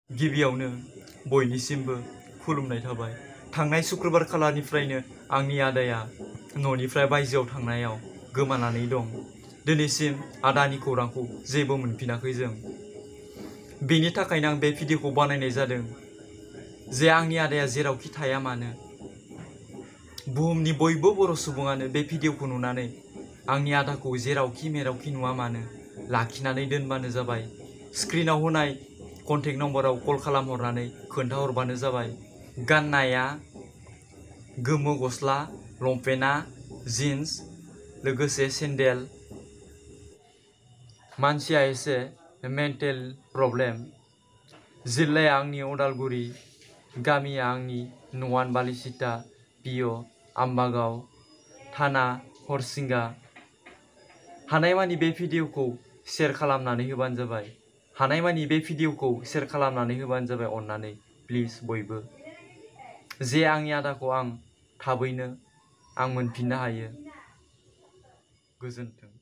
गिबियावनो बयनिसिमबो खुलुमनाय थाबाय। थांनाय शुक्रबार खालारनिफ्रायनो आंनि आदाया न'निफ्राय बायजोआव थांनायाव गोमानानै दं। दिनैसिम आदानि खौरांखौ जेबो मोनफिनाखै जों। बेनि थाखायनो आं बे भिडिअखौ बानायनाय जादों जे आंनि आदाया जेरावखि थाया मानो बुहुमनि बयबो बर' सुबुङानो बे भिडिअखौ नुनानै आंनि आदाखौ जेरावखि मेरावखि नुवा मानो लाखिनानै दोनबानो जाबाय। स्क्रिनाव होनाय कन्टेक्ट नम्बराव कल खालामहरनानै खोन्थाहरबानो जाबाय। गाननाया गोमो गस्ला, लंपेन्टआ जिन्स, लोगोसे सेन्डेल। मानसिया एसे मेन्टेल प्रब्लेम। जिल्लाया आंनि उदालगुरि, गामिया आंनि न'आन बालिसिता, पिअ आम्बागाव, थाना हरसिंगा। हानायमानि बे भिडिअखौ शेयार खालामनानै होबानो जाबाय। हानायमानि बे भिडिअखौ शेयार खालामनानै होबानो जाबाय अननानै प्लिज बयबो। जे आंनि आदाखौ आं थाबैनो मोनफिननो हायो। गोजोन्थों।